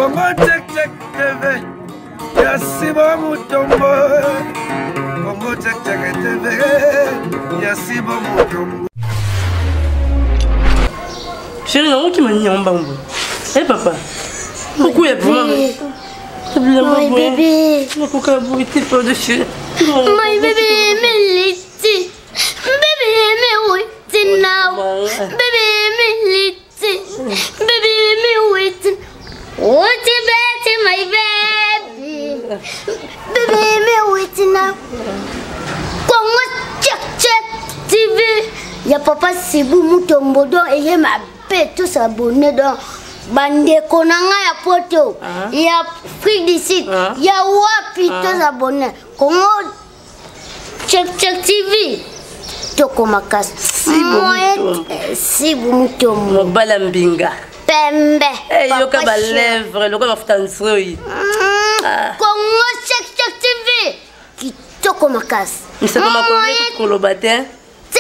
Congo Check Check TV ya Sibo Mutombo. Congo Check Check TV ya Sibo Mutombo. Chérie, nango kima nini yango mbangu Eh papa, okuya vraiment. My baby. Nakoka boye te pardon chérie. My baby, meliti. Baby, me waiting now. Baby, meliti. Baby, me waiting. What you better, my baby. Baby, me waiting now. Congo check check TV. Ya papa Sibu Mutombo donc eye mabe tous abonnés donc bandeko na ngai ya poto ya Afrique du Sud ya wapi tous abonnés Congo check check TV toko makasi Sibu Mutombo mobala mbinga pembe Eh, yoka ba lèvre lokola mafuta nzoi. Congo check check TV kitoko makasi Misako makolo koloba te. Te.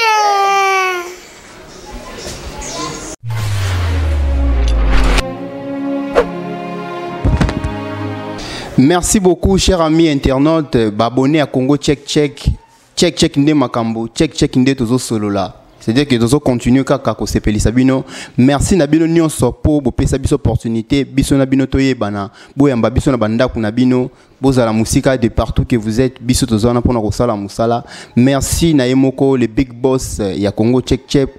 Merci beaucoup, chers amis internautes, abonnés à Congo Check Check. Check Check nde makambo, Check Check nde tozo solola. C'est-à-dire que tozo continuer kaka ko sepelisa bino. Merci na bino nyonso po bopesa biso opportunité, biso na bino toyebana, boyamba biso na bandako na bino, bozala musika de partout que vous êtes, biso tozo wana pona kosala musala. Merci na ye moko le big boss ya Congo Check Check.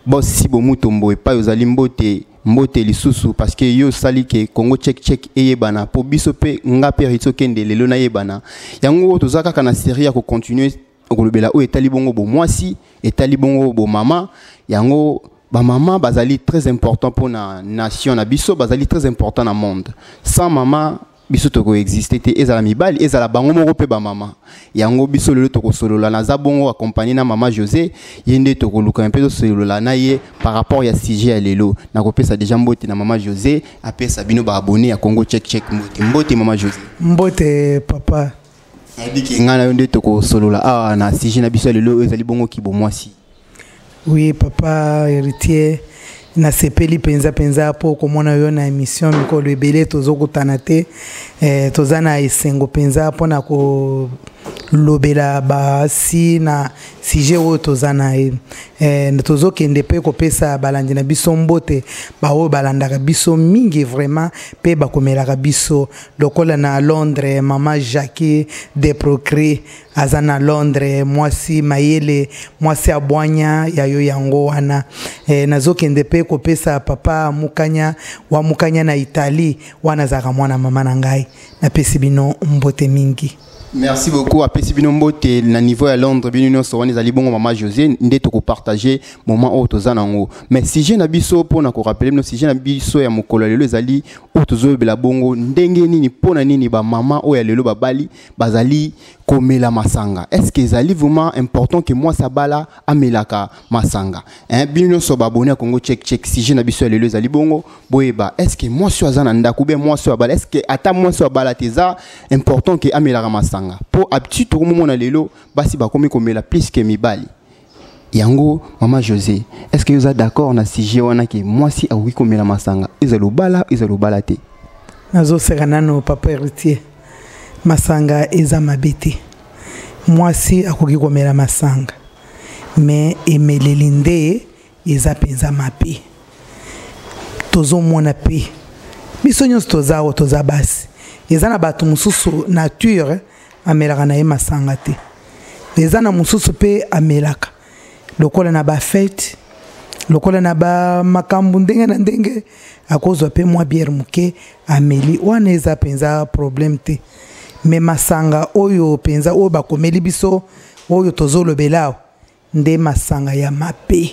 Boss Sibo Mutombo epai ozali mbote mbote lisusu parce que yo sali ke Congo Check Check eyebana po biso pe nga pe Ritso Kende lelo na yebana. Yango toza kaka na série ya ko continuer kolobela oyo etali bongo bo mwasi, etali bongo bo mama. Yango ba mama bazali très important pour na nation na biso, bazali très important na monde. Sans mama biso toko exister te, ezala mibali, ezala bango moko pe ba mama. Yango biso lelo toko solola na za bongo accompagné na mama José, yende toko luka un peu solola na ye par rapport ya sujet ya lelo. Na kopesa déjà mbote na mama José, apesa bino ba abonné ya Congo Check Check mbote. Mbote mama José. Mbote papa. Nayebi ke ngai na yo nde toko solola awa na sujet na biso ya lelo oyo ezali bongo kibo mwasi. Oui papa héritier, nasepeli penza penza po komona yo na émission mikolo ebele tozokutana te. Toza na esengo penza mpona kolobela basi na sujet oyo toza na ye. Tozokende pe kopesa balandi na biso mbote, baoyo balandaka biso mingi vraiment pe bakomelaka biso lokola na Londres, mama Jackie Deprocri aza na Londres, mwasi mayele, mwasi abwanya ya yo yango wana. Nazokende pe kopesa papa Mukanya wa Mukanya na Italie, wana azalaka mwana mama na ngai. Napesi bino mbote mingi. Merci beaucoup. Apesi bino mbote na niveau ya Londres, bino nyonso wana ezali bongo mama José nde toko partager moment oyo toza nango. Mais sujet na biso pona ko rappeler bino sujet na biso ya mokolo ya lelo ezali oyo tozolobela bongo ndenge nini pona nini ba mama oyo ya lelo babali bazali komela masanga. Est-ce que ezali vraiment important que moi sabala amelaka masanga? Hein, bino nyonso ba abonné à Congo Check Check sujet na biso ya lelo ezali bongo boyeba est-ce que moi so aza na ndako bien moi so abala, est-ce que ata moi so abala teza important que amelaka masanga? Po habitude tokomona lelo basi bakomi komela plus que mibali. Yango mama José, est-ce que vous êtes d'accord na sujet wana que moi si akoki komela masanga ezali obala, ezali obala te? Nazoseka nano papa héritier, masanga eza mabe te. Mwasi akoki komela masanga, mais emeleli nde eza mpenza mabe. Tozomona pe biso nyonso toza awa, toza basi, eza na bato mosusu nature amelaka na ye masanga te, eza na mosusu pe amelaka lokola na ba fête, lokola na ba makambo ndenge na ndenge, akozwa pe mwa bière moke ameli, wana eza mpenza problème te. Mais masanga oyo mpenza oyo bakomeli biso oyo tozolobela awa nde masanga ya mabe.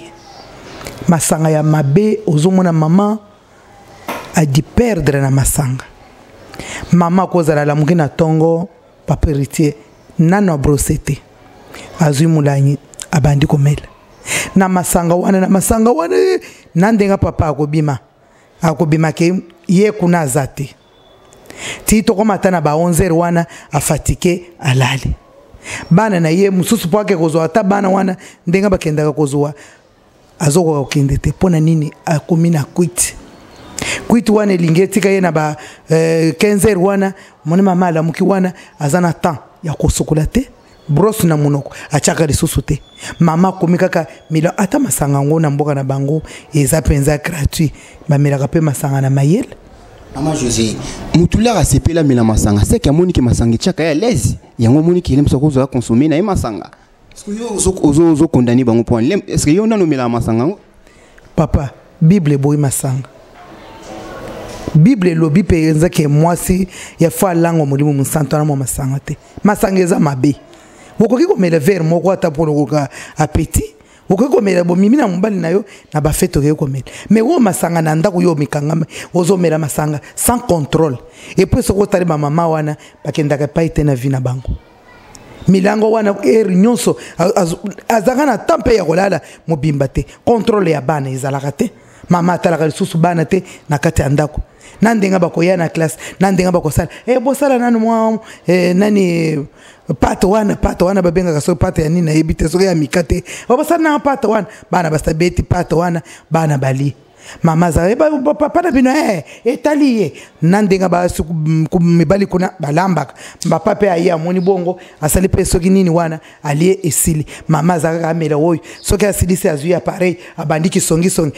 Masanga ya mabe, ozomona mama a di perdre na masanga. Mama akozala lamuki na tongo, papa héritier nano abrose te, azwi molangi abandi komela na masanga wana, na masanga wana, na ndenge papa akobima, akobima ke ye kuna aza te. Ti tokoma ata na ba onze heures wana afatike alali. Bana na ye mosusu po ake kozwa ata bana wana ndenge bakendaka kozwa, azokoka kokende te. Mpo na nini? Akomi na kwiti. Kwiti wana elingi etika ye na ba 15 heures wana, moni mama alamuki wana aza na temps ya kosukola te, brosse na monoko atiaka lisusu te. Mama akomi kaka mila ata masanga yango na mboka na bango eza mpenza gratuit, bamelaka mpe masanga na mayele. Mama José, mutu lara asepela amela masanga, seke amoniki masanga etiaka ye à l'aise, yango omoniki ele mosu akozala consommer na ye masanga. Est-ce que yo ozokondane bango mpo est-ce que yo nano omelaka masanga yango? Papa, Bible eboyi masanga. Bible elobi mpenza ke mwasi ya fo alangwa Molimo Mosantu ana mwa masanga te. Masanga eza mabe. Okoki komela verre moko ata mpo lokoka appétit, okoki komela bomimi na mobali na yo na bafete, okoki komela. Mais oyo masanga na ndako, yo omikangama ozomela masanga sans contrôle. Et puis soki otali bamama wana bakendaka epai te na vie na bango, milango wana heure nyonso azalaka na temps mpe ya kolala mobimba te. Contrôle ya bana ezalaka te, mama atalaka lisusu bana te na kati ya ndako, na ndenge bakoya na classe, na ndenge bakosala bosala nanu mwa nani pâte wana, pâte wana babengaka soki pâte ya nini nayebi te, soki ya mika te, babosala nanga pâte wana, bana basabeti pâte wana, bana balie. Mama azala papa na bino etali ye na ndenge basi mibali kuna balambaka. Papa mpe aye amoni bongo, asali mpe soki nini wana, alie, esili. Mama aza kaka amela oyo, soki asilisi azwi appareil, abandi kisongisongi,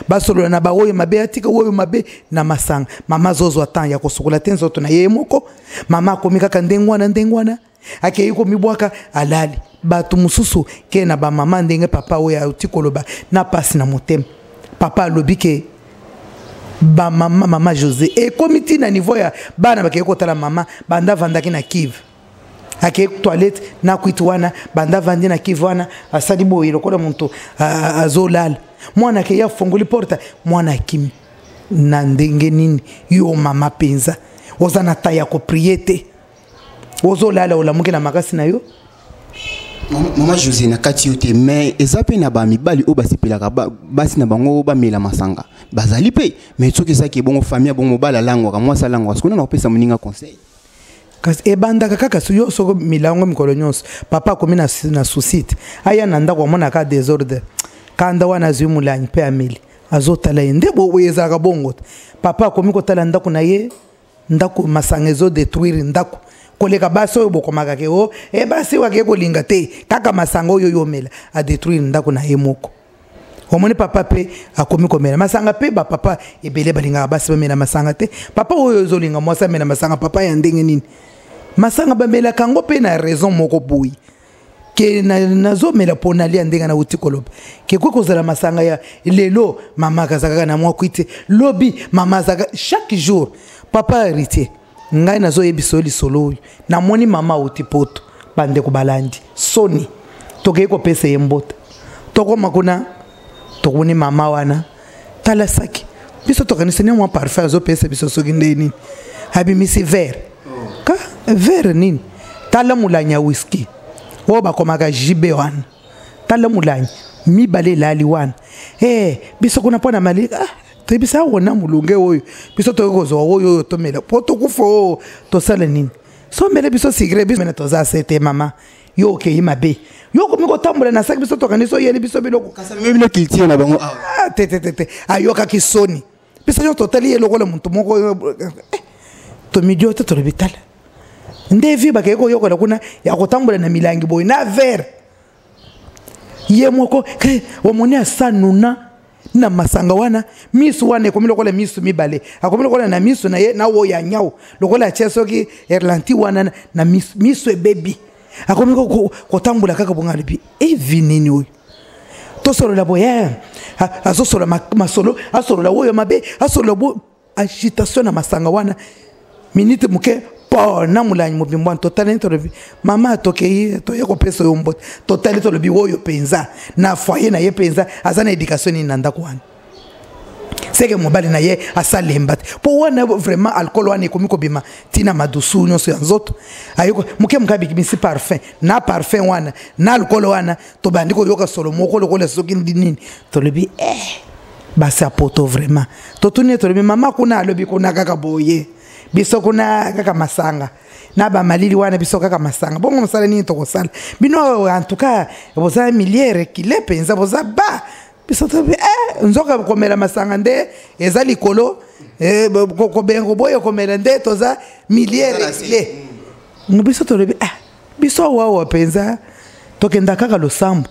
basolola na baoyo mabe, atika oyo mabe na masanga. Mama azozwa temps ya kosukola te nzoto na ye moko. Mama akomi kaka ndenge wana, ndenge wana akei komibwaka, alali. Bato mosusu ke na bamama ndenge papa oyo auti koloba na pasi na motema. Papa alobi ke bamama, mama José, ekomi ntina niveau ya bana bakei kotala mama banda avandaki na kive, akei toilette na kwiti wana, banda avandi na kive wana, asali boye lokola moto azolala. Mwana akei afongoli porte, mwana akimi. Na ndenge nini yo mama mpenza oza na ta ya koprier te, ozolala, olamuki na makasi na yo? Mama José, na kati yo te, mais eza mpe na bamibali oyo basepelaka basi na bango bamela masanga, bazali mpe. Mais soki ezaki ebongo famille bongo, mobali alangwaka, mwasi alangwaka, soki nana kopesa moninga conseil? Kasi ebandaka kaka yo soko milango mikolo nyonso. Papa akomi na souci te, aya na ndako amonaka désordre, kanda wana azwi molangi mpe ameli, azotala ye nde boye. Ezalaka bongo te. Papa akomi kotala ndako na ye, ndako masanga ezodétruire ndako koleka basi oyo bokomaka ke o e basi oyo akei kolinga te, kaka masanga oyo oyo omela, adétruire ndako na ye moko. Omoni papa mpe akomi komela masanga mpe. Bapapa ebele balingaka basi bamela masanga te. Papa oyo ozolinga mwasi amela masanga, papa ya ndenge nini? Masanga bamelaka yango mpe na raison moko boye ke nazomela mpo nalia. Ndenge nauti koloba ke koki kozala masanga ya lelo, mama aza kaka na mwa kwiti, lobi mama azaka chaque jour. Papa Héritier, ngai nazoyebisa yo lisolo oyo namoni. Mama auti poto, bandeko balandi soni, tokei kopesa ye mbote. Tokoma kuna, tokomoni mama wana, tala saki. Biso tokanisi ne mwa parfum azopesa biso, soki nde nini, abimisi verre ka verre nini, tala molangi ya whisky oyo bakomaka jibe wana, tala molangi mibale elali wana. Biso kuna mpo na mali toyebisa awa na molunge oyo, biso toyei kozwa oyo oyo tomela mpo tokufa oyo tosala nini, sombele biso sigre, biso mena toza se te. Mama, yo okei mabe, yo okomi kotambola na saki, biso tokanisi oyeli biso biloko. Kasi bino culture na bango awa. Te te te te, ayokaki soni. Biso nyonso totali ye lokola moto moko tomidi oyo te. Tolobi tala nde vi bakei koyokola kuna ya kotambola na milangi boye na verre ye moko. Omoni asanuna na masanga wana, misu wana ekomi lokola misu mibale, akomi lokola na misu na ye na oyo ya nyau, lokola atia soki erlanti wana na misu, misu ebebi, akomi kotambola kaka bongo. Alobi evi nini oyo tosolola boye, azosolola masolo, asolola oyo mabe, asolola bo agitation na masanga wana. Minute moke po na molangi mobimba wana. Totali, tolobi mama, tokei toye kopesa yo mbote. Totali, tolobi oyo mpenza na foyer na ye mpenza aza na éducation nini na ndako wana? Seke mobali na ye asalemba te, mpo wana vraiment alcool wana ekomi kobima ntina madusu nyonso ya nzoto. Ayoko moke moke, abimisi parfum na parfum wana na alcool wana, tobandi koyoka solo moko lokola soki nini. Tolobi basi ya poto vraiment. Totuni ye, tolobi mama kuna, alobi kuna kaka boye, biso kuna kaka masanga na bamalili wana, biso kaka masanga. Bongo mosala nini tokosala bino? En tout cas boza milieu reculé mpenza, boza ba Biso tobi eh, nzoka komela masanga nde eza likolo, eh, koboya komela nde toza milieu régulier. Biso tolobi ah, biso awawa mpenza tokenda kaka losambo,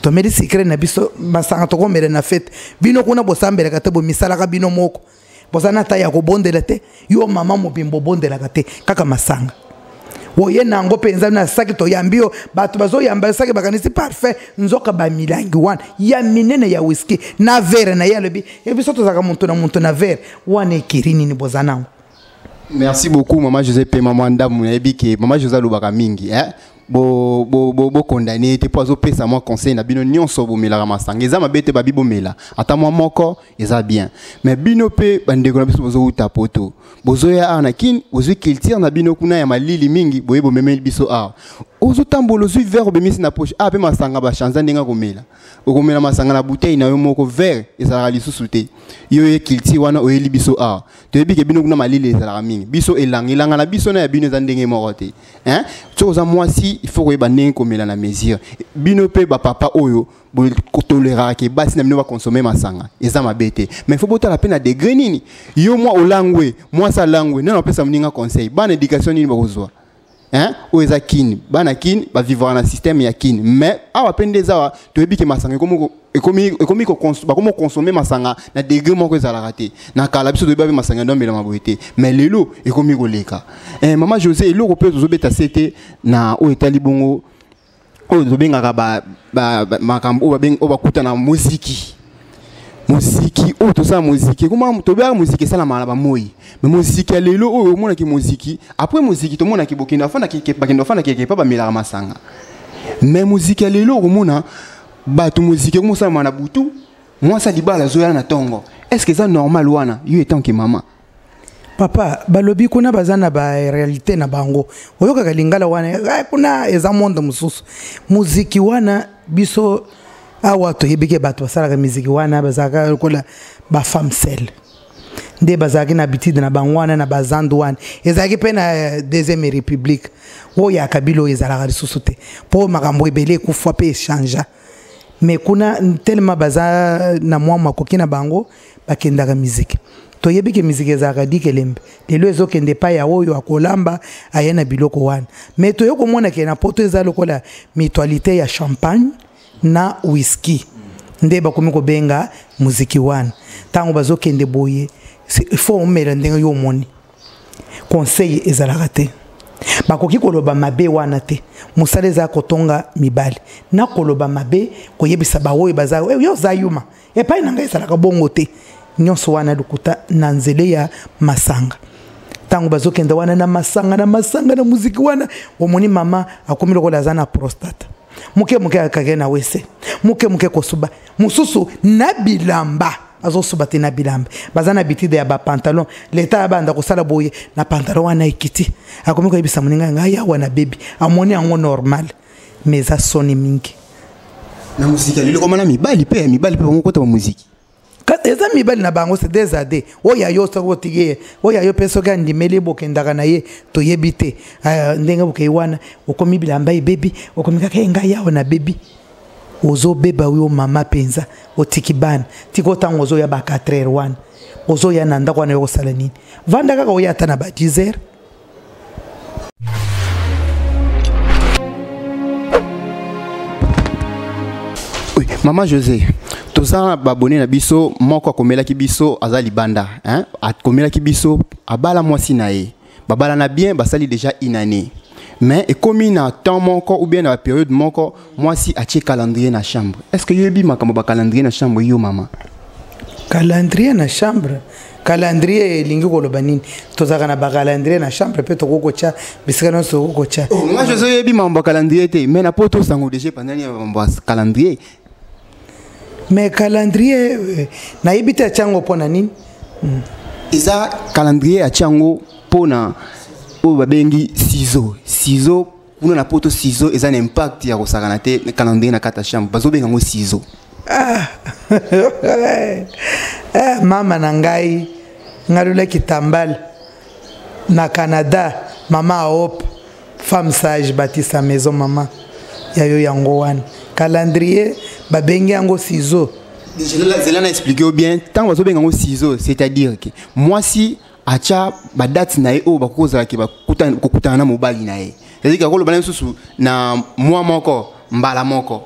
tomeli sikre na biso masanga tokomela na fete. Bino kuna bosambelaka te, bomisalaka bino moko, boza na ta ya kobondela te. Yo mama mobimba obondelaka te, kaka masanga oye nango mpenza na saki. Toyambi yo, bato bazoyamba saki bakanisi parfait, nzoka bamilangi wana ya minene ya whisky na verre na ye. Alobi e biso tozalaka moto na moto na verre wana, ekiri nini boza nango. Merci beaucoup, mama José. Pe mama ndamu nayebi ke mama José alobaka mingi, hein? Bokondane te mpo azopesa mwa conseil na bino nyonso bomelaka masanga. Eza mabe te, babi bomela ata mwa moko, eza bien. Mais bino mpe bandeko na biso bozowuta poto, bozoya awa na Kini, bozwi culture na bino kuna ya malili mingi, boye bomemeli biso awa. Ozotambola, ozwi verre, obemisi na poche. Awa mpe masanga bachanza ndenge akomela. Okomela masanga na bouteille na yo moko, verre ezalaka lisusu te. Yo ye culture wana oyeli biso awa. Toyebi ke bino kuna malili ezalaka mingi, biso elanga elanga na biso na ya bino eza ndenge moko te, hein? Soki oza mwasi, il faut koyeba ndenge komela na mesure. Bino mpe bapapa oyo botoleraka ke basi na bino bakonsome masanga, eza mabe te, mais faut botala mpe na degré nini. Yo mwa olangwe, mwasi alangwe, nani opesa moninga conseil? Bana éducation nini bakozwa, hein? Oyo eza Kini, bana Kini bavivaka na système ya Kini. Mais awa mpe nde eza awa, toyebi ke masanga ekomi bakomi kokonsome masanga na degré moko ezalaka te na kala. Biso toyebi mpe masanga ndo amelama boye te, mais lelo ekomi koleka. Mama José, eloko mpe tozobeta se te na oyo etali bongo, oyo tobengaka makambo oyo bakutana moziki. Moziki oyo tosala, moziki ekoma, tobengaka moziki esalamaka na bamoi. Mais moziki ya lelo oyo omonaki moziki, après moziki tomonaki bokende afanda, bakende afanda keke epa bamelaka masanga. Mais moziki ya lelo, okomona bato, moziki ekomosalama na butu, mwasi ya libala azoya na ntongo. Est ce que eza normal wana, yo etant que mama? Papa, balobi kuna baza na baréalité na bango. Oyokaka lingala wana, kuna eza monde mosusu. Muziki wana, biso awa toyebi ke bato basalaka miziki wana bazalaka lokola bafemme seules, nde bazalaki na habitude na bango wana na bazandu wana. Ezalaki mpe na Deuxième République oyo ya Kabila, oyo ezalaka lisusu te mpo makambo ebele ekufa mpe echangea. Mais kuna tellement baza na mwa makoki na bango, bakendaka miziki. Toyebi ke miziki ezalaka dikelembe, lelo ezokende epai ya oyo akolamba, aye na biloko wana. Mais toye komona ke na poto eza lokola mutualité ya champagne na whisky nde bakomi kobenga muziki wana. Ntango bazokende boye, il faut omela ndenge yo omoni. Conseil ezalaka te, bakoki koloba mabe wana te. Mosala eza kotonga mibali na koloba mabe, koyebisa baoyo baza yo oza yuma, epai na ngai ezalaka bongo te. Nyonso wana lokuta na nzele ya masanga. Ntango bazokende wana na masanga, na masanga, na muziki wana, omoni mama akomi lokola aza na prostate, moke moke akake na wese, moke moke kosuba mosusu na bilamba, azosuba te na bilamba. Baza na habitude ya bapantalon, leta abanda kosala boye na pantalon wana ekiti, akomi koyebisa moninga ngai awa na bebi, amoni yango normal, mais eza soni mingi. Na muziki ya lelo, komana mibali mpe bango kota bamuziki. Eza mibali na bango, c'est des ade oyo ya yo. Soki otiki ye, oyo ya yo mpe soki andimeli, bokendaka na ye, toyebi te ndenge bokei wana. Okomi bilamba ebebi, okomi kaka ye ngai awa na bebi, ozobeba yo mama mpenza. Otiki bana, tika ntango ozoya ba 4 heures wana, ozoya na ndako wana, yo kosala nini? Vanda kaka, oya ata na ba 10 heures. Oui, mama José, toza na babone na biso moko akomelaki biso, aza libanda, hein? Akomelaki biso, abala mwasi na ye, babala na bien, basali déjà une année. Mais ekomi na temps moko ou bien na période moko, mwasi atie calendrier na chambre. Est ce que yoyebi makambo ba calendrier na chambre, yo mama? Calendrier na chambre, calendrier elingi koloba nini? Tozalaka na bacalendrier na chambre mpe tokoki kotya bisika nyonso tokoki kotya. Oh, mama José, oyebi makambo ya calendrier te, mais na poto osango déjà epandani ya makambo ya calendrier. Mais calendrier, nayebi te atya yango mpo na nini. Eza calendrier, atia yango mpona oyo babengi ciseau. Ciseau kuna na poto, ciseau eza na impact ya kosakana te. Calendrier na kati ya chambre, bazobenga yango ciseau. Ah. Eh, mama na ngai ngalulaki tambal na Canada, mama Aop, femme sage, bâti sa maison. Mama ya yo yango wana, calendrier babengi yango ciseau. Zela na expliquer yo bien. Ntango bazobenga yango ciseau, c'est-à-dire ke mwasi atya badate na ye oyo bakoki kozala ke kokutana na mobali na ye, c'est-à-dire ke akoloba na ye mosusu na mwa moko mbala moko,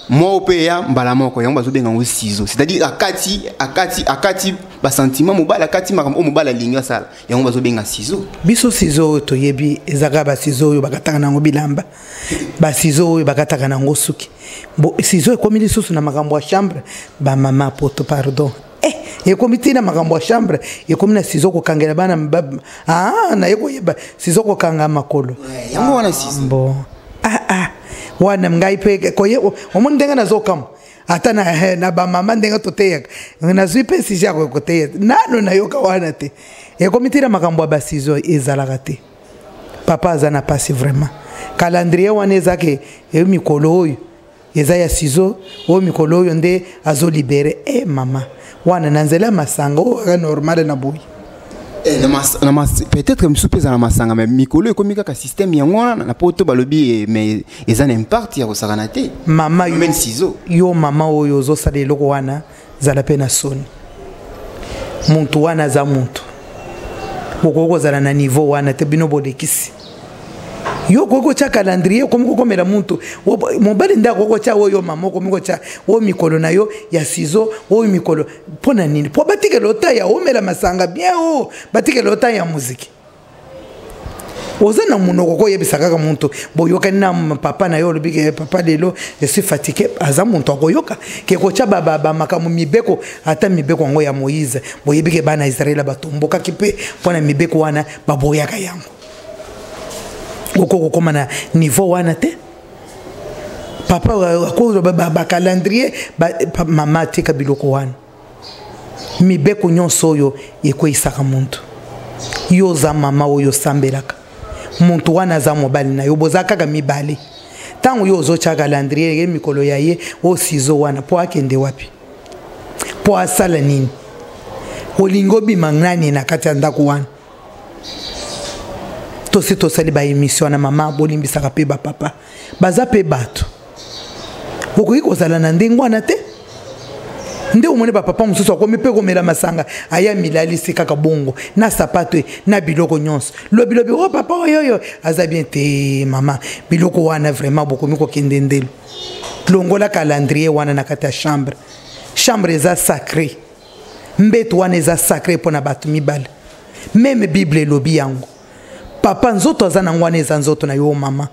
mwa oyo mpe eya mbala moko. Yango bazobenga yango ciseau, c'est-à-dire akati akati akati basentiment mobali, akati makambo oyo mobali alingi asala, yango bazobenga ciseau. Biso ciseau oyo toyebi eza kaka basizo oyo bakataka nango bilamba, basizo oyo bakataka nango suki. Bo ciseau ekomi lisusu na makambo ya chambre. Bamama poto, pardon, ekomi ntina makambo ya chambre, ekomi na ciseau kokangela bana. Ah, naye koyeba ciseau kokanga makolo. Yango wana ciseau. Bon, ah, ah. Wana ngai mpe omoni ndenge nazokamwa ata na bamama ndenge toteyaka, nazwi mpe sujet ya koteya nano nayoka wana te. Ekomi ntina makambo ya basizo, ezalaka te. Papa aza na pasi vraiment. Calendrier wana eza ke eyo mikolo oyo eza ya ciseau, oyo mikolo oyo nde azolibere. E mama, wana na nzela ya masanga oyo kaka normal na boye. Peut-être mosusu mpe eza na masanga, mais mikolo ekomi kaka système yango wana na poto balobi, mais eza na impact ya kosakana te. Mama yo, Même ciseau. Yo mama oyo ozosala eloko wana, zala mpe na soni. Muntu wana aza muntu, okoki kozala na niveau wana te. Bino bolekisi. Yo okoki kotya calendrier, okomi kokomela muntu mobali nde akoki kotya oyo. Mama, okomi kotya oyo mikolo na yo ya ciseau, oyo mikolo mpo na nini? Mpo batikela ota ya omela masanga bien, o batikela ota ya muziki. Oza na monoko koyebisa kaka muntu boyokani na papa na yo, olobi ke papa, lelo je suis fatigué, aza muntu akoyoka ke kotya bamakambo mibeko. Ata mibeko yango ya Moïse, boyebi ke bana Israele batombokaki mpe mpo na mibeko wana, baboyaka yango. Okoki kokóma na niveau wana te. Papa akozwa bacalendrier. Mama, atika biloko wana. Mibeko nyonso oyo ekweyisaka muntu. Yo oza mama oyo osambelaka, muntu wana aza mobali na yo, boza kaka mibale. Ntango yo ozotya calendrier ye mikolo ya ye oyo ciseau wana, mpo akende wapi? Mpo asala nini? Olingi obima nani na kati ya ndako wana? Tosi tosali baémission wana. Mama, bolimbisaka mpe bapapa, baza mpe bato. Okoki kozala na ndenge wana te. Nde omoni bapapa mosusu akomi mpe komela masanga, aya milalisi kaka bongo na sapato ye na biloko nyonso. Lobilobi o papa oyo oyo aza bien te. Mama, biloko wana vraiment bokomi kokende ndelo. Longola calendrier wana na kati ya chambre. Chambre eza sacré, mbeto wana eza sacré mpo na bato mibale. Même Bible elobi yango. Papa, nzoto aza nango wana eza nzoto na yo. Mama,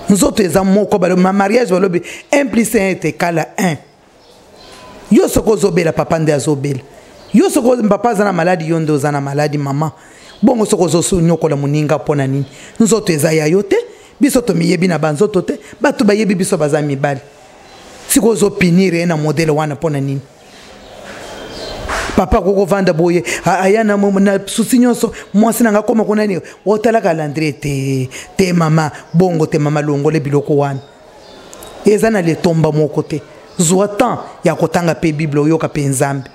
nzoto eza moko. Balobi ma mariage, balobi 1 plus 1 est égal à 1. Yo soki ozobela, papa nde azobela. Yo soki papa aza na maladi, yo nde oza na maladi. Mama, bongo soki ozonyokola moninga mpo na nini? Nzoto eza ya yo te. Biso tomiyebi na banzoto te, bato bayebi biso baza mibali. Sikoyo ozopunir ye na modèle wana mpo na nini? Papa akoki kovanda boye, aya na souci nyonso, mwasi na nga koma kuna nini, otala calendrier te. Te mama, bongo te. Mama, longole biloko wana, eza na letomba moko te. Zwa temps ya kotanga mpe Bible, oyoka mpe Nzambe.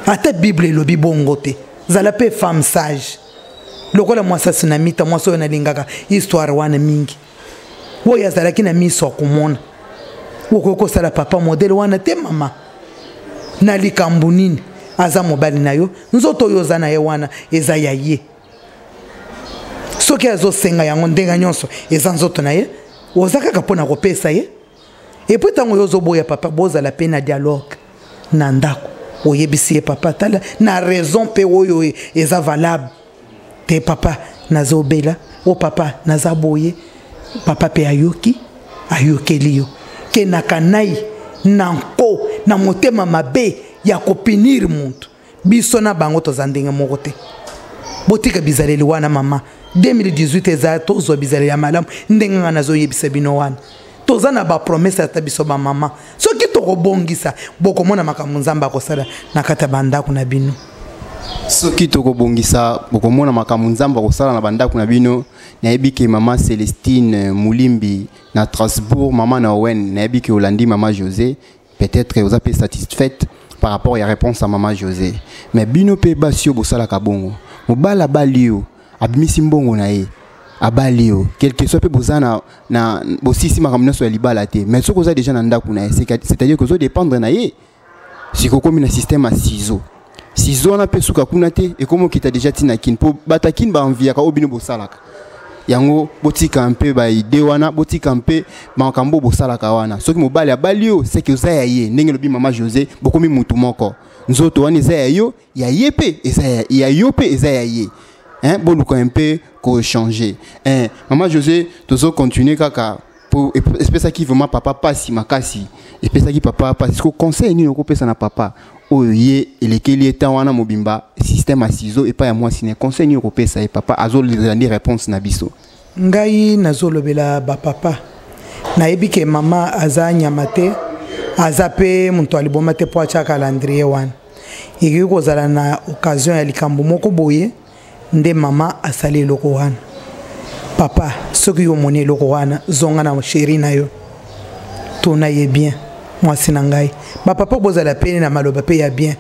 Ata Bible elobi bongo te. Zala mpe femme sage lokola mwasi asunamita, mwasi oyo nalingaka histoire wana mingi, oyo azalaki na miso ya komona. Okoki kosala papa modèle wana te. Mama, na likambo nini? Aza mobali na yo. Nzoto oyo oza na ye wana eza ya ye. Soki azosenga yango ndenge nyonso, eza nzoto na ye, oza kaka mpo na kopesa ye. Et puis ntango oyo ozoboya papa, bozala mpe na dialogue na ndako. Oyebisi ye: papa, tala na raison mpe oyo eza valable te. Papa, nazobela o, papa, naza boye. Papa mpe ayoki, ayokeli yo ke na kanai na nko na motema mabe ya kopunir muntu. Biso na bango toza ndenge moko te. Botika bizaleli wana. Mama, 2018 eza, tozwa bizaleli ya malamu. Ndenge ngai nazoyebisa bino wana, toza na bapromesses. Ata biso bamama, soki tokobongisa, bokomona makambo Nzambe akosala na kati ya bandako na bino. Soki tokobongisa, bokomona makambo Nzambe akosala na bandako na bino. Nayebi ke mama Celestine Mulimbi na Strasbourg, mama na Owen, nayebi ke olandi mama José. Peut-être oza mpe satisfaite par rapport ya réponse ya mama José. Mais bino mpe basi oyo bosalaka bongo, mobali abali yo, abimisi mbongo na ye. Abali yo, quelque soit mpe boza na, na bosisi makambo nyonso ya libala te, mais soki oza déjà na ndako na ye, c'est-à-dire que ozodépendre na ye. Sikoyo okomi na système ya ciseau. Ciseau wana mpe suka kuna te, ekomi okita déjà ntina kini, mpo bato ya kini baenviaka oyo bino bosalaka yango. Botika mpe baide wana, botika mpe makambo bosalaka wana. Soki mobali abali yo, seke oza ya ye. Ndenge elobi mama José, bokomi mutu moko. Nzoto wana eza ya yo, ya ye mpe eza ya yo, mpe eza ya ye, hein. Boluka mpe kochanger, hein. Mama José, tozocontinue kaka po epesaki vraiment papa pasi makasi, epesaki papa pasi. Siko conseil nini okopesa na papa oyo ye elekeli ye temps wana mobimba système ya ciseau epai ya mwasi ne? Conseil nini okopesa ye? Papa azolela nde réponse na biso. Ngai nazolobela bapapa. Nayebi ke mama aza nyama te, aza mpe moto aliboma te mpo atya calendrier wana. Ekoki kozala na occasion ya likambo moko boye nde mama asali eloko wana. Papa, soki yo omoni eloko wana, zonga na chéri na yo, tuna ye bien: "Mwasi na ngai." Bapapa, bozala pene na maloba mpe ya bien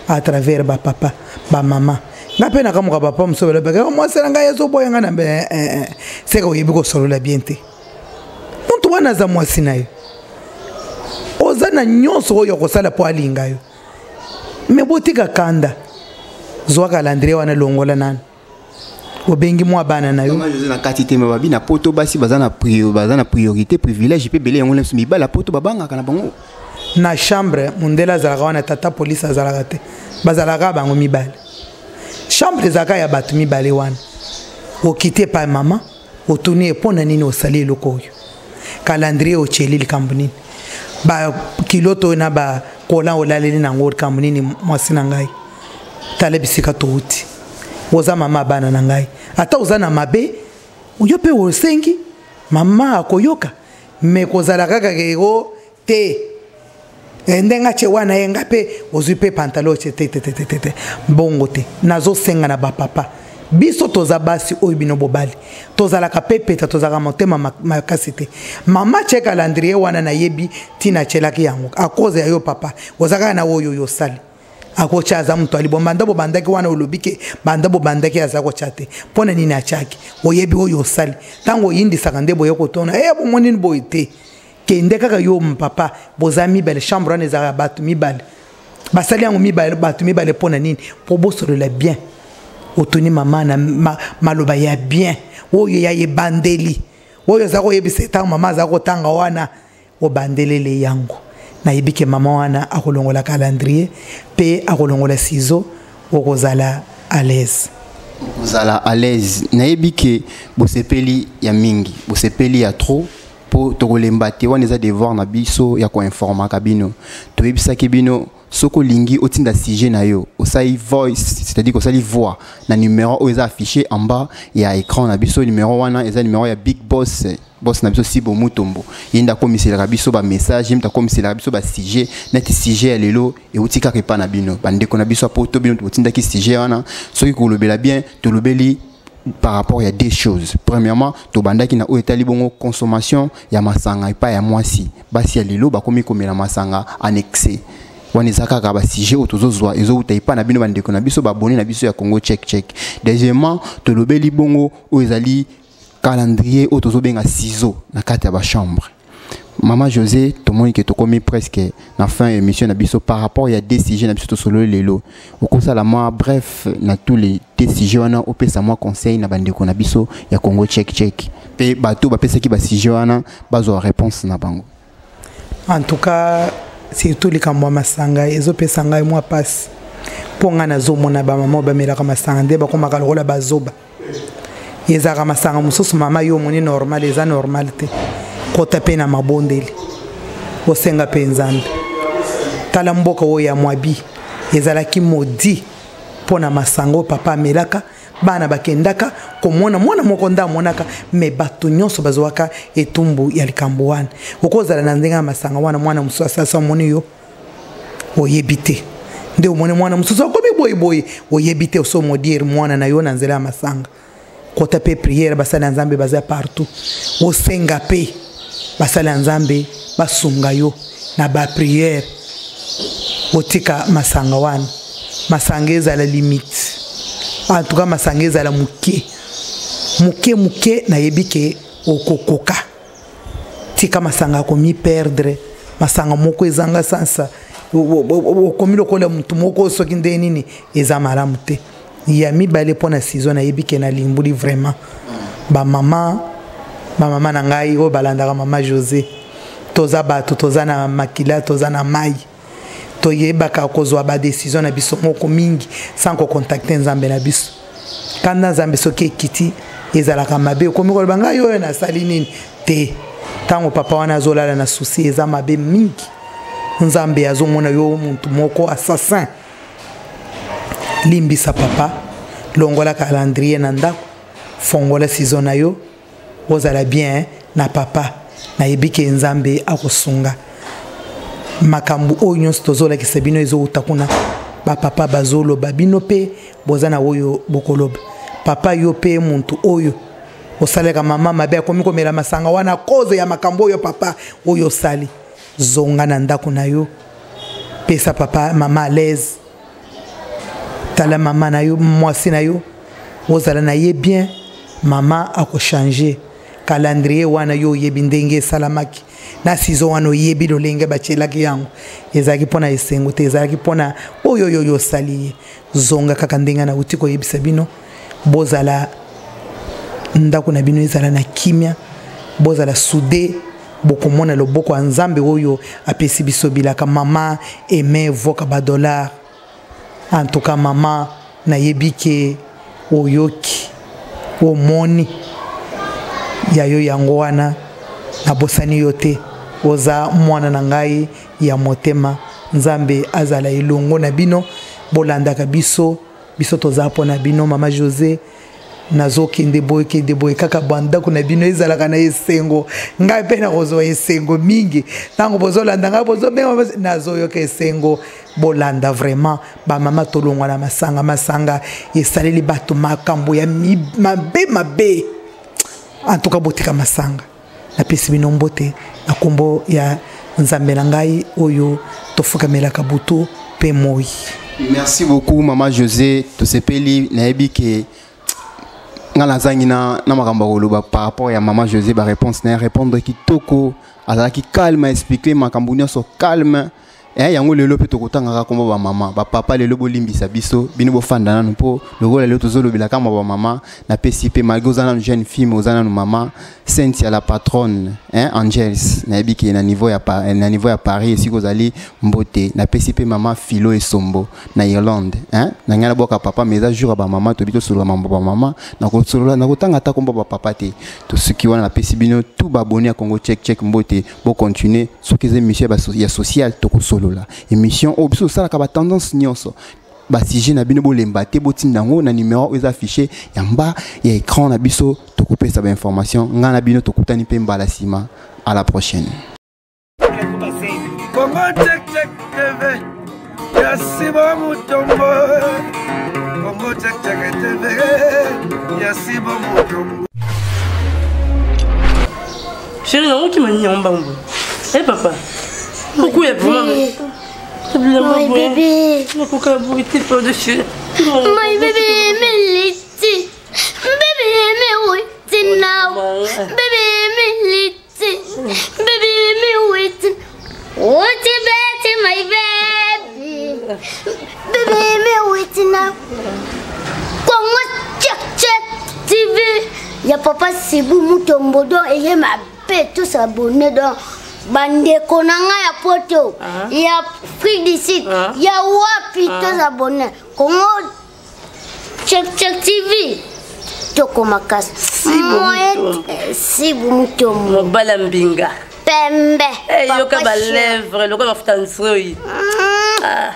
à travers bapapa, bamama. Nga mpe nakamoka, papa mosusu balobaka: "Mwasi na ngai azoboya ngai." Na mbe eh, eh, eh. Seka oyebi kosolola bien te. Motu wana aza mwasi na yo, oza na nyonso oyo okosala mpo alinga yo. Me botika kanda, zwa calendrier wana, longola nanu, obengi mwa bana na yo. Mama José, na kati te, me babi na poto basi baza na priorité, privilège mpe ebele. Yango nyonso mibali ya poto babangaka na bango. Na chambre, mondele azalaka wana, tata polise azalaka te, bazalaka bango mibale. Chambre ezalaka ya bato mibale wana. Okiti epai mama, otuni ye: "Mpo na nini osali eloko oyo? Calendrier otieli likambo nini? Bakiloto oyo na bakola olaleli nango likambo nini? Mwasi na ngai, tala bisika touti. Oza mama bana na ngai. Ata oza na mabe, yo mpe osengi mama akoyoka. Me kozala kaka keko te, ndenge atie wana ye, nga mpe ozwi mpe pantalon otie te, te, te, te, te, te. Bongo te. Nazosenga na bapapa, biso toza basi oyo, bino bobali tozalaka mpe peta, tozalaka motema makasi te. Mama tie calendrier wana, nayebi ntina atielaki yango à cause ya yo. Papa, oza kaka na oyo oyo osali, akotya. Aza moto aliboma. Banda bobandaki wana, olobi ke banda bobandaki aza kotya te. Mpo na nini atiaki? Oyebi oyo osali. Ntango oyindisaka nde boye kotona e bomonini boye te. Kende kaka yo papa, boza mibale. Chambre wana ezalaka bato mibale, basali yango mibale, bato mibale. Mpo na nini? Mpo bosolola bien. Otuni mama na maloba ya bien oyo ya ebandeli oyo oza koyebisa. Ntango mama aza kotanga wana, obandelele yango. Nayebi ke mama wana akolongola calendrier mpe akolongola ciseau, okozala à l'aise. Kozala à l'aise. Nayebi ke bosepeli ya mingi, bosepeli ya trop, mpo tokolemba te. Wana eza devoir na biso ya koinformaka bino. Toyebisaki bino, soki olingi otinda sujet na yo, osali voice, c'est-à-dire osali voix na numéro oyo eza affiché en bas ya écran na biso. Numéro wana eza numéro ya big boss, boss na biso Sibo Mutombo. Ye nde akomiselaka biso bamessage, ye moto akomiselaka biso basujet. Neti sujet ya lelo euti kaka epa na bino, bandeko na biso ya poto. Bino botindaki sujet wana. Soki kolobela bien, tolobeli par rapport ya deux choses. Premièrement, tobandaki na oyo etali bongo consommation ya masanga epai ya mwasi. Basi ya lelo bakomi komela masanga en excès. Wana eza kaka basujet oyo tozozwa, ezowuta epai na bino, bandeko na biso, babone na biso ya Congo Check Check. Deuxièmement, tolobeli bongo oyo ezali calendrier oyo tozobenga ciseau na kati ya bachambre. Mama José, tomoni ke tokomi presque na fin émission na biso. Par rapport ya deux sujets na biso tosololi lelo, okosala mwa bref na tous les deux sujets wana, opesa mwa conseil na bandeko na biso ya Congo Check Check mpe bato bapesaki basujet wana, bazwa réponse na bango. En tout cas, surtout likambo ya masanga ezopesa ngai mwa mpasi, mpo ngai nazomona bamama bamelaka masanga nde bakomaka lokola bazoba. Ezalaka masanga mosusu, mama, yo omoni normal, eza normal te. Kota mpe na mabondeli, osenga mpe Nzambe. Tala mboka oyo ya Mwabi ezalaki modi mpo na masanga oyo papa amelaka. Bana bakendaka komona mwana moko nde amonaka, me bato nyonso bazwaka etumbu ya likambo wana. Okozala na ndenge ya masanga wana, mwana mosusu asalisa, omoni yo oyebi te, nde omoni mwana mosusu akomi boyeboye, oyebi te. Osomodire mwana na yo na nzela ya masanga. Kota mpe prière, basali ya Nzambe baza partout. Osenga mpe basali ya Nzambe basunga yo na baprière, otika masanga wana. Masanga ezala limite, en tout cas masanga ezala moke. Moke moke nayebi ke okokoka. Tika masanga komi perdre, masanga moko ezanga sansa. Okomi lokola mutu moko soki nde nini eza malamu te. Ya mibale mpo na saison nayebi ke nalimbuli vraiment. Ba mama, ba mama na ngai oyo balandaka mama José. Toza bato, toza na makila, toza na mai. Toyebaka kozwa ba décision na biso moko mingi sans ko contacter Nzambe na biso. Kanda Nzambe soki ekiti ezalaka mabe, okomi koloba ngai oyo nasali nini te. Tango papa wana azolala na souci eza mabe mingi. Nzambe azomona yo muntu moko assassin. Limbisa papa, longola calendrier na ndako, fongola saison na yo, ozala bien na papa. Nayebi ke Nzambe akosunga. Makambo oyo nyonso tozolakisa bino ezowuta kuna. Ba papa bazoloba bino pe boza na oyo bokoloba. Papa yo pe muntu oyo osalaka mama mabe akomi komela masanga wana cause ya makambo oyo papa oyo osali. Zonga na ndako na yo, pesa papa mama à l'aise. Tala mama na yo, mwasi na yo, ozala na ye bien, mama akochanger calendrier wana yo oyebi ndenge esalamaki. Na saison wana oyebi lolenge batielaki yango. Ezalaki mpona esengo te, ezalaki mpona oyo oyo oyo osali ye. Zonga kaka ndenge nauti koyebisa bino, bozala ndako na bino ezala na kimia, bozala soudé, bokomona loboko ya Nzambe oyo apesi biso bilaka. Mama aimait voka ba dollar. En tout cas mama nayebi ke oyoki, omoni ya yo yango wana, nabosani yo te, oza mwana na ngai ya motema. Nzambe azala elongo na bino, bolandaka biso, biso toza mpo na bino. Mama José, nazokende boye kende boye kaka bandako na bino ezalaka na esengo, ngai mpe nakozwa esengo mingi ntango bozolanda ngai, bozobenga nazoyoka esengo. Bolanda vraiment ba mama, tolongwa na masanga, masanga esaleli bato makambo ya mabe mabe. En tout cas botika masanga. Napesi bino mbote na kombo ya Nzambe na ngai oyo tofukamelaka butu pe moi. Merci beaucoup Mama José, tosepeli nayebi ke nga nazangi na makambo ya koloba par rapport ya Mama José, ba réponse na ye répondre kitoko, azalaki calme, expliquer makambo nyonso calme. Yango lelo pe tokotangaka kombo ba mama, ba papa lelo bolimbisa biso, bino bofanda nanu po lokola lelo tozolobela kama ba mama, napesi pe malgré oza nanu jeune fille, mais oza nanu mama Cynthia la patronne, hein, Angels, nayebi ke na niveau ya na niveau ya Paris esika ozali mbote, napesi pe mama Philo Esombo na Irlande, hein, na ngai nabwaka papa, mais eza jour ya ba mama, tobi tosolola mambo ba mama, nakosolola, nakotanga ata kombo ba papa te. Tosuki wana, napesi bino tout ba abonné ya Congo Check Check mbote, bo continuer soki eza émission ya social tokosolola. Émission oyo biso tosalaka ba tendance nyonso. Ba sujet na bino bolemba te, botinda yango na numéro oyo eza affiché ya mba ya écran na biso, tokopesa ba information. Nga na bino tokutani pe mbala sima. À la prochaine. Congo Check Check TV, ya Simon Mutombo. Congo Check Check TV, ya Simon Mutombo. Chérie, on qui m'a mis en bambou. Eh papa, pourquoi il y a vraiment My bébé. My bébé, Meliti. Bébé, mais oui, c'est now. Bébé, Meliti. Bébé, mais oui, c'est Oh, tu bête, my baby. Bébé, mais oui, c'est now. Congo Check Check TV. Ya papa Sibu Mutombo donc et ma paix tous abonnés donc bandeko na nga ya poto ya Afrique du Sud ya wapi tous abonnés Congo Check Check TV toko makasi Sibu Mutombo mobala mbinga pembe yoka ba lèvre lokola mafuta nzoi.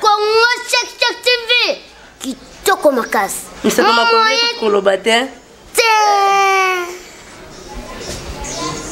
Congo Check Check TV kitoko makasi misako makolo koloba te. Te.